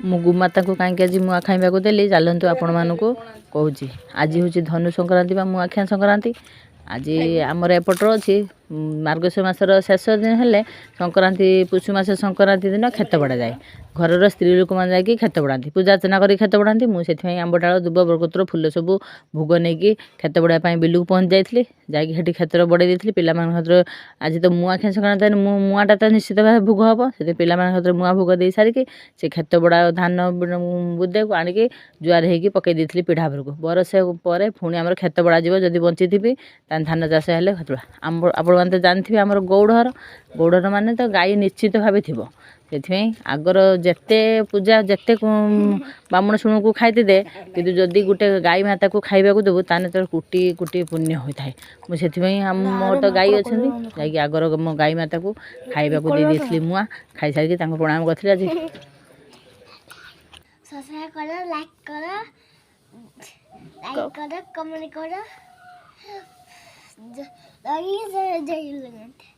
ମୁଁ ଗୋମାତାଙ୍କୁ କାହିଁକି ଆଜି ମୁଆଁ ଖାଇବାକୁ ଦେଲି, ଚାଲନ୍ତୁ ଆପଣମାନଙ୍କୁ କହୁଛି। ଆଜି ହେଉଛି ଧନୁ ସଂକ୍ରାନ୍ତି ବା ମୁଆଁଖିଆ ସଂକ୍ରାନ୍ତି। ଆଜି ଆମର ଏପଟର ଅଛି, ମାର୍ଗଶିର ମାସର ଶେଷ ଦିନ ହେଲେ ସଂକ୍ରାନ୍ତି, ପୁଷୁ ମାସ ସଂକ୍ରାନ୍ତି ଦିନ କ୍ଷେତ ବଢ଼ାଯାଏ। ଘରର ସ୍ତ୍ରୀ ଲୋକମାନେ ଯାଇକି କ୍ଷେତ ବଢ଼ାନ୍ତି, ପୂଜା ଅର୍ଚ୍ଚନା କରି କ୍ଷେତ ବଢ଼ାନ୍ତି। ମୁଁ ସେଥିପାଇଁ ଆମ୍ବ ଡାଳ, ଦୁବ, ବରପତ୍ର, ଫୁଲ ସବୁ ଭୋଗ ନେଇକି କ୍ଷେତ ବଢ଼ାଇବା ପାଇଁ ବିଲକୁ ପହଞ୍ଚି ଯାଇଥିଲି। ଯାଇକି ସେଠି କ୍ଷେତରେ ବଢ଼େଇ ଦେଇଥିଲି ପିଲାମାନଙ୍କ ହାତରେ। ଆଜି ତ ମୁଆଁଖିଆ ସଂକ୍ରାନ୍ତି, ମୁଁ ମୁଆଁଟା ତ ନିଶ୍ଚିତ ଭାବେ ଭୋଗ ହେବ। ସେଥିପାଇଁ ପିଲାମାନଙ୍କ ହାତରେ ମୁଆଁ ଭୋଗ ଦେଇ ସାରିକି ସେ କ୍ଷେତ ବଢ଼ା ଧାନ ବୁଦାକୁ ଆଣିକି ଜୁଆର ହେଇକି ପକାଇ ଦେଇଥିଲି ପିଢ଼ା ଉପରକୁ। ବରଷେ ପରେ ପୁଣି ଆମର କ୍ଷେତ ବଢ଼ାଯିବ, ଯଦି ବଞ୍ଚିଥିବି ତାହେଲେ ଧାନ ଚାଷ ହେଲେ କ୍ଷେତ। ଆପଣମାନେ ତ ଜାଣିଥିବେ ଆମର ଗଉଡ଼ ଘର, ଗଉଡ଼ ଘର ମାନେ ତ ଗାଈ ନିଶ୍ଚିତ ଭାବେ ଥିବ। ସେଥିପାଇଁ ଆଗର ଯେତେ ପୂଜା ଯେତେ ବାମୁଣ ଶୁଣକୁ ଖାଇତେ ଦେ, କିନ୍ତୁ ଯଦି ଗୋଟେ ଗାଈ ମାତାକୁ ଖାଇବାକୁ ଦେବୁ, ତାହେଲେ ତୋର କୋଟି କୋଟି ପୁଣ୍ୟ ହୋଇଥାଏ। ମୁଁ ସେଥିପାଇଁ ମୋର ତ ଗାଈ ଅଛନ୍ତି, ଯାଇକି ଆଗର ମୋ ଗାଈ ମାତାକୁ ଖାଇବାକୁ ଦେଇ ଦେଇଥିଲି। ମୁଆଁ ଖାଇସାରିକି ତାଙ୍କୁ ପ୍ରଣାମ କରିଥିଲି ଆଜି। ସବସ୍କ୍ରାଇବ୍ କର, ଲାଇକ୍ କର, ଲାଇକ୍ କର, କମେଣ୍ଟ କର। ଜୟ ଜଗନ୍ନାଥ।